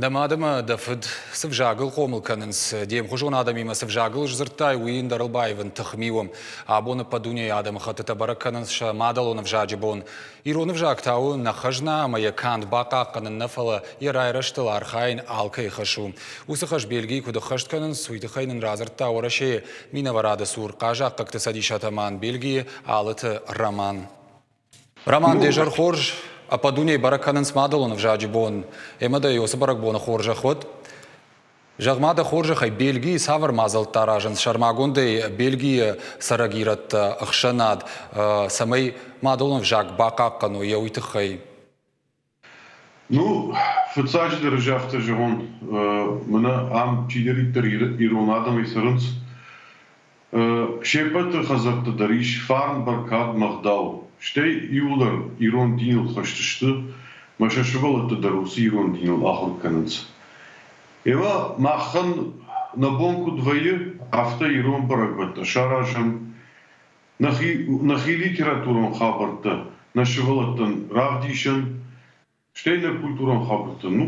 Дӕ мад ӕмӕ дӕ фыд цы взагыл хъомыл кӕнынц, де мхуызон адӕмимӕ цы взагыл сдзырдтай, уый ӕндӕрыл баивын тыхми у. Абон ӕппӕт дунейы адӕмыхӕттытӕ бӕрӕг кӕнынц сӕ мадӕлон ӕвзаджы бон. Ирон ӕвзаг та у нӕ хӕзна ӕмӕ йӕ канд бахъахъхъӕнын нӕ, фӕлӕ йӕ райрӕзтыл архайын алкӕй хӕс у. Уыцы хӕс Бельгийы куыд ӕххӕст кӕнынц, уый тыххӕй нын радзырдта Уӕрӕсейы минӕварады цур хъазахъхъӕгты цӕдисы атаман Бельгийы Алыты Роман. Роман, де зӕр хорз, ӕппӕт дунейы бӕрӕг кӕнынц мадӕлон ӕвзаджы бон. Ӕмӕ дӕ уыцы бӕрӕгбоны хорзӕх уӕд. Зӕгъ-ма дӕ хорзӕхӕй, Бельгийы цавӕр мадзӕлттӕ аразынц сӕрмагондӕй Бельгийы цӕрӕг ирӕттӕ ӕхсӕнад, цӕмӕй мадӕлон ӕвзаг бахъахъхъӕной йӕ уый тыххӕй? Ну, фыццаджыдӕр ӕз афтӕ зӕгъон, мӕнӕ ам чидӕриддӕр ирон адӕмӕй цӕрынц, Се ппӕты хӕдзӕртты дӕр ис фарн, бӕркад мӕ гъдау. Стӕй иууылдӕр ирон диныл хӕст сты, мӕ сӕ сывӕллӕтты дӕр уыцы ирон диныл ахуыр кӕнынц. Ӕмӕ махӕн нӕ бон куыд вӕййы, афтӕ ирон бӕрӕгбӕттӕ саразӕм, нӕхи, нӕхи литературон хабӕрттӕ нӕ сывӕллӕттӕн равдисӕм, Стӕй нӕ культурон хабӕрттӕ, ну,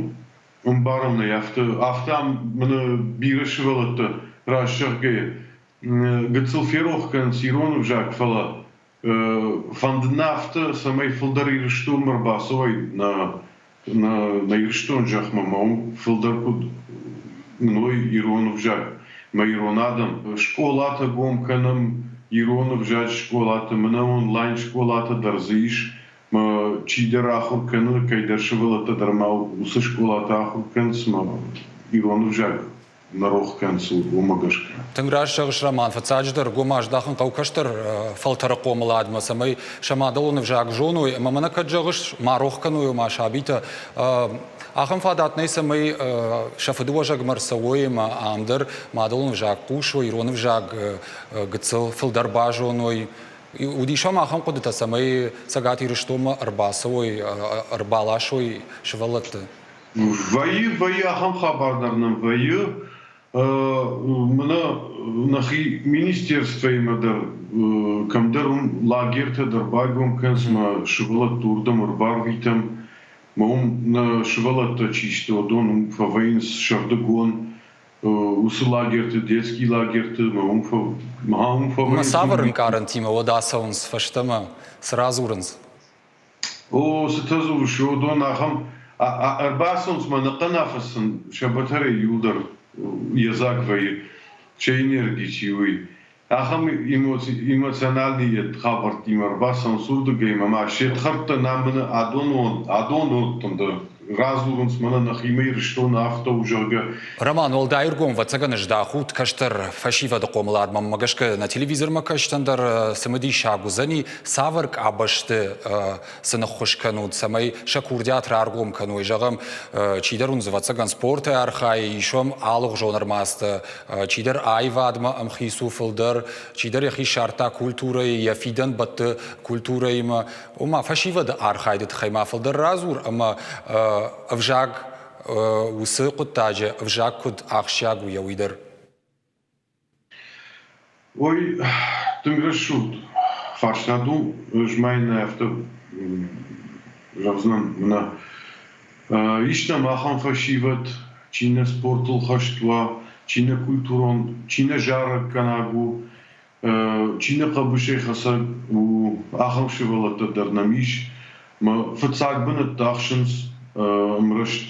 ӕмбарӕм нӕ, афтӕ, афтӕ ам мӕнӕ бирӕ сывӕллӕттӕ раст зӕгъгӕйӕ, гыццыл ферох кӕнынц ирон ӕвзаг, фӕлӕ фӕнды нӕ афтӕ, цӕмӕй фылдӕр Ирыстонмӕ ӕрбацӕуой нӕ, нӕ, нӕ Ирыстон зӕхмӕ ӕмӕ уым фылдӕр куыд уыной ирон ӕвзаг мӕ ирон адӕм. Скъолатӕ гом кӕнӕм, ирон ӕвзаджы скъолатӕ, мӕнӕ онлайн скъолатӕ дӕр дзы ис, чидӕр ахуыр кӕны, кӕйдӕр сывӕллӕттӕ дӕр ма уыцы скъолаты ахуыр кӕнынц ӕмӕ ирон ӕвзаг нӕ рох кӕнынц, уымӕ гӕсгӕ. Тынг раст зӕгъыс, Роман. Фыццаджыдӕр ӕргом аздахын хъӕуы кӕстӕр фӕлтӕры хъомыладмӕ, цӕмӕй сӕ мадӕлон ӕвзаг зоной. Ӕмӕ мӕнӕ кӕд зӕгъыс, ма рох кӕной ома сабитӕ, ахӕм фадат нӕй, цӕмӕй сӕ фыдыуӕзӕгмӕ ӕрцӕуой ӕмӕ ам дӕр мадӕлон ӕвзаг хъусой, ирон ӕвзаг гыццыл фылдӕр базоной. Уыдис ӕм ахӕм хъуыдытӕ, цӕмӕй Цӕгат Ирыстонмӕ ӕрбацӕуой, ӕрбаласой сывӕллӕтты? Вӕййы, вӕййы ахӕм хабар дӕр нӕм вӕййы. Мӕнӕ нӕхи министерствоимӕ дӕр кӕмдӕр уым лагертӕ дӕр байгом кӕнынц ӕмӕ сывӕллӕтты уырдӕм ӕрбарвитӕм. Мӕ уым нӕ сывӕллӕттӕ чи сты, уыдон уым фӕвӕййынц сӕрдыгон уыцы лагерты, детский лагерты, мӕ уым уым Ӕмӕ цавӕр ӕнкъарӕнтимӕ уӕд ацӕуынц фӕстӕмӕ, цы радзурынц? О, цытӕ дзурыс, уыдон ахӕм ӕрбацӕуынц мӕ ӕнӕхъӕн афӕдз сӕ батарей иуылдӕр йедзаг вӕййы, сӕ энерги чи уый. Ахӕм эмоциональный хабӕрттимӕ ӕрбацӕуынц уырдыгӕй ӕмӕ ма се дхӕрдтӕ нӕм мӕнӕ адон адон уыдтон дӕр радзурынц мӕнӕ нӕхимӕ Ирыстоны афтӕ у, зӕгъгӕ. Роман, уӕлдай ӕргом ӕвӕццӕгӕн здахут кӕстӕр фӕсивӕды хъомыладмӕ. Мӕ гӕсгӕ нӕ телевизормӕ кӕсджытӕн дӕр цымыдисаг уыдзӕни, цавӕр къабӕзты цы ныххуыс кӕнут, цӕмӕй сӕ курдиат раргом кӕной. Зӕгъӕм, чидӕр уын ӕвӕццӕгӕн спорты архайы, ис уӕм алыгъуызон ӕрмадзтӕ, чидӕр аивадмӕ ӕмхиц у фылдӕр, чидӕр йӕхи ссардта культурӕйы, йӕ фидӕн бӕтты культурӕимӕ. Ома фӕсивӕды архайды тыххӕй ма фылдӕр радзур ӕмӕ ӕвзаг уыцы хъуыддаджы ӕвзаг куыд ахсджиаг у, йӕ уый дӕр. Ой, тынг рӕсугъд фарстат у. Ӕз ма йын афтӕ зӕгъдзынӕн, мӕнӕ ис нӕм ахӕм фӕсивӕд, чи нӕ спортыл хӕст уа, чи нӕ культурон, чи нӕ зарӕггӕнӕг у, чи нӕ хъӕбысӕй хӕцӕг у, ахӕм сывӕллӕттӕ дӕр нӕм ис. Мӕ фыццаг бынӕттӕ ахсынц ӕмраст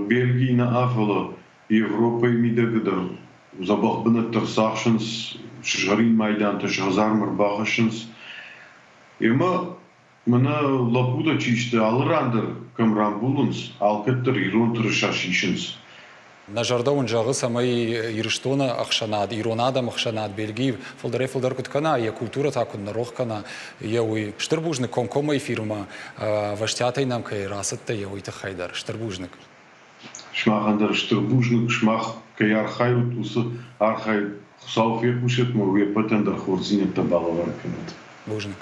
Бельгийы нӕ, фӕлӕ Европӕйы мидӕг дӕр дзӕбӕх бынӕттӕ ӕрцахсынц, сызгъӕрин майдантӕ сӕ хӕдзармӕ ӕрбахӕссынц. Ӕмӕ мӕнӕ лӕппутӕ чи сты, алы ран дӕр кӕм рамбулынц, алкӕддӕр ирон тырыса сисынц. Нӕ зӕрдӕ уын зӕгъы, цӕмӕй Ирыстоны ӕхсӕнад, ирон адӕмы ӕхсӕнад Бельгийы фылдӕрӕй-фылдӕр куыд кӕна, йӕ культурӕ та куыд нӕ рох кӕна, йӕ уый. Стыр бузныг комкоммӕ эфирмӕ ӕвӕстиатӕй нӕм кӕй рацыдтӕ, йӕ уый тыххӕй дӕр. Стыр бузныг. Сымахӕн дӕр стыр бузныг, сымах кӕй архайут, уыцы архайд Хуыцау фехъусӕд ӕмӕ уе ппӕтӕн дӕр хорздзинӕдтӕ балӕвар кӕнӕд. Бузныг.